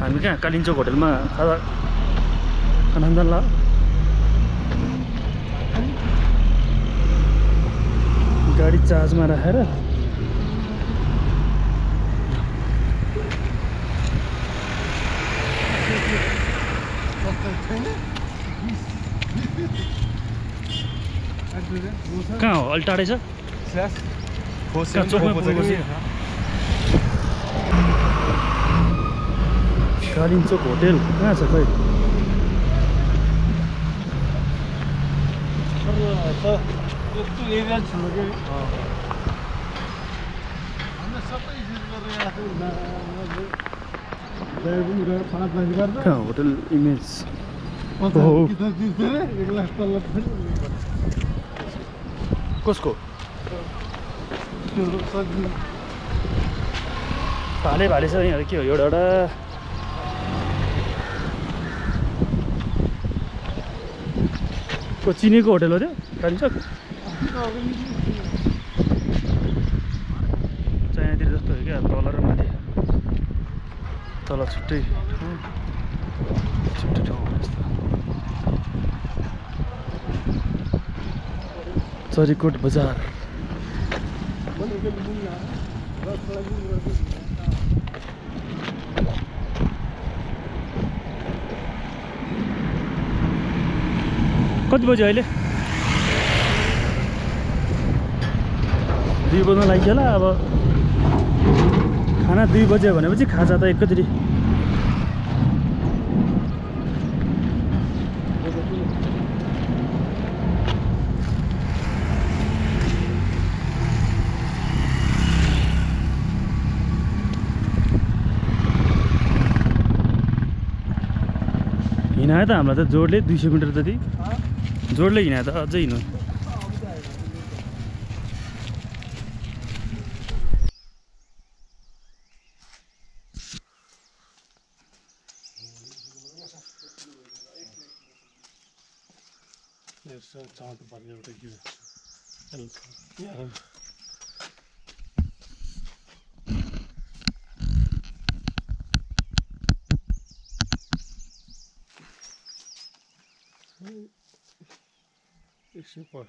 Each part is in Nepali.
हामी कहाँ कालिम्चोक होटलमा खाजा खाना ल गाडी चार्जमा राखेर कहाँ हो अलि टाढै छ कालिम्चोक होटेल कहाँ छ खै कहाँ होटल इमेज कसको भाले भाले छ यहाँहरू के हो एउटा को चिनेको होटल हो त्यो कालिम्चोक चाइनातिर जस्तो हो क्या तल र माथि तल छुट्टै छुट्टै ठाउँ यस्तो चरीकोट बजार कति बज्यो अहिले 2 बज्न लाग्यो होला अब खाना 2 बज्यो भनेपछि खाजा त एकैचोटि हिँडायो त हामीलाई त जोडले 200 मिटर जति जोडले हिँडायो त अझै हिँड्नु Super.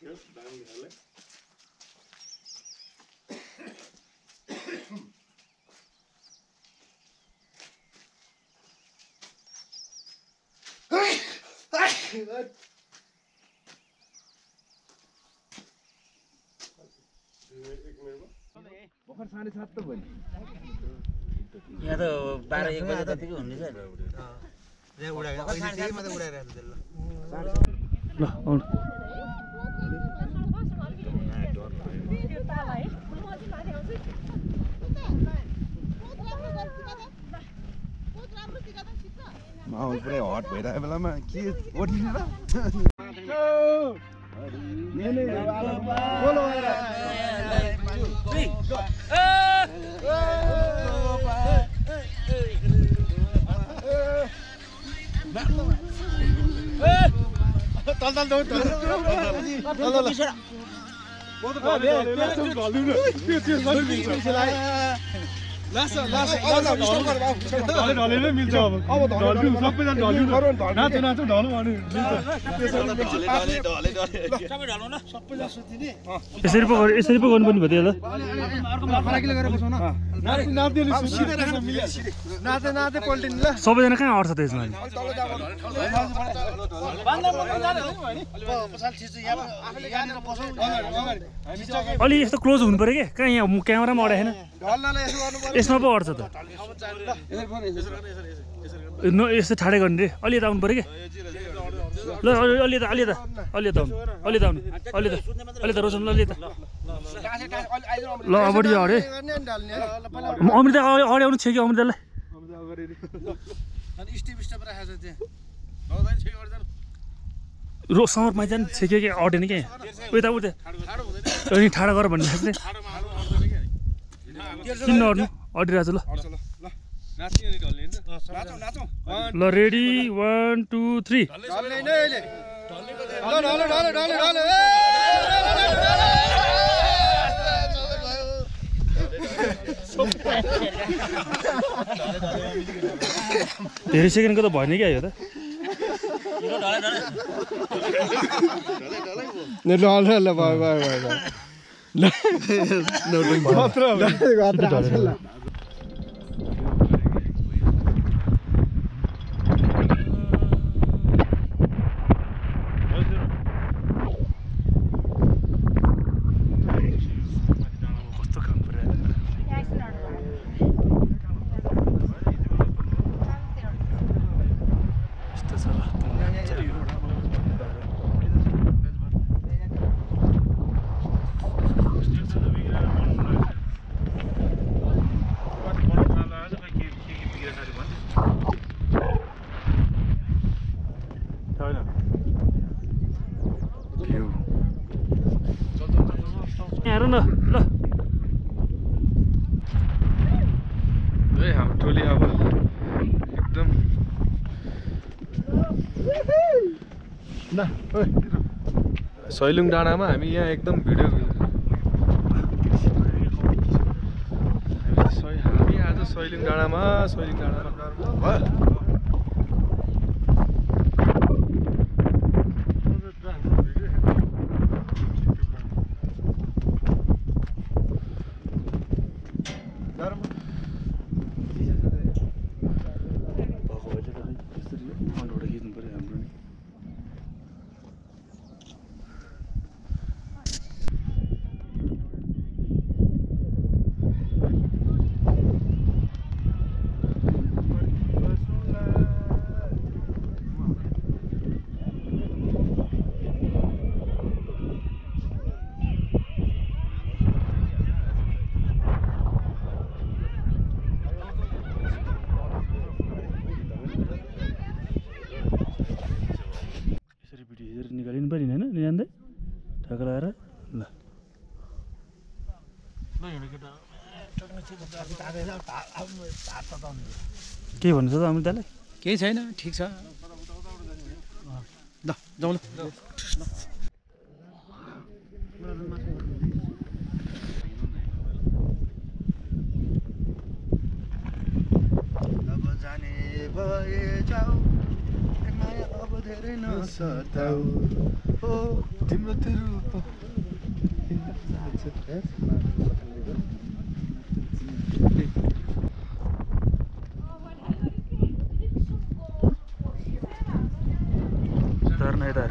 Yes, down here. यहाँ त 12-1 बजे जतिको हुने छ यहाँ उडाएर अहिले त्यही मात्र उडाइरहेको छ ल आउनु माहौल पुरै हट भइरहेको बेलामा के ओठिन्छ यसरी पो गर्नुपर्ने भयो त्यो सबैजना कहाँ अट्छ त्यसमा अलि यस्तो क्लोज हुनु पर्यो क्या कहाँ यहाँ क्यामेरामा अडाएन यसमा पो अट्छ त यस्तो ठाडै गर्ने रे अलि यता आउनु पर्यो क्या ल अलि यता आउनु रोशन ल अलि यता ल अगाडि अरे अमृता अगाडि आउनु छ कि अमृतालाई समरमा जानु छेक्यो कि अटेन क्या उता उता अनि ठाडो गर भन्ने खास किन नअट्नु अटिरहेको छ ल ल रेडी 1 2 3 धेरै सेकेन्डको त भएन क्या यो त हेर न ल हाम्रो टोली अब एकदम सैलुङ डाँडामा हामी यहाँ एकदम भिडियो हामी आज सैलुङ डाँडामा निकालिनु पनि हैन निजान्दै ठ्याक लगाएर ल के भन्नु छ त अमृताले केही छैन ठिक छ ल जाउँ ल अब जाने भए जाऊ माया अब धेरै नसताऊ हो तिम्रो त्यो रूप धर्न यता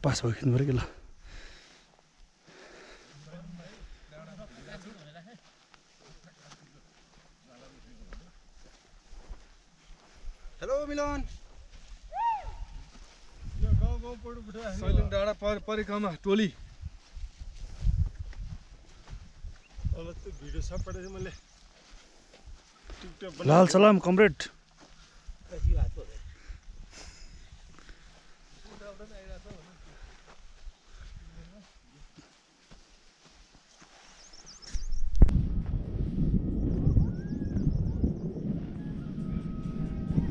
पास भयो खिच्नु पऱ्यो कि ल हेलो मिलन सैलुङ डाँडा परिक्रमा टोली लाल सलाम कमरेड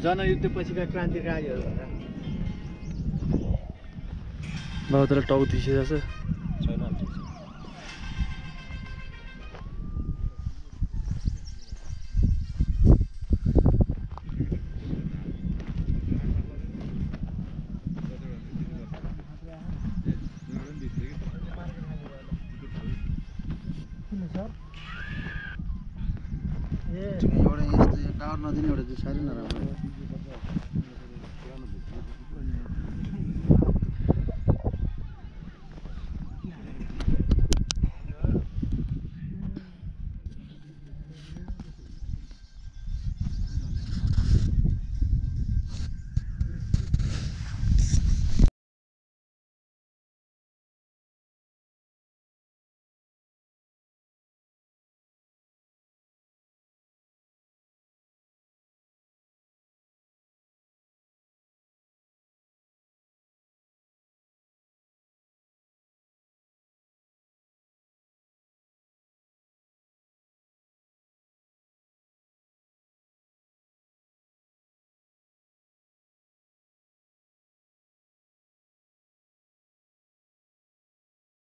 जनयुद्धपछिका क्रान्तिकारीहरू भनेर बाबा त्यसलाई टाउ दिसिरहेछ एउटा यस्तो टावर नदिने एउटा चाहिँ साह्रै नराम्रो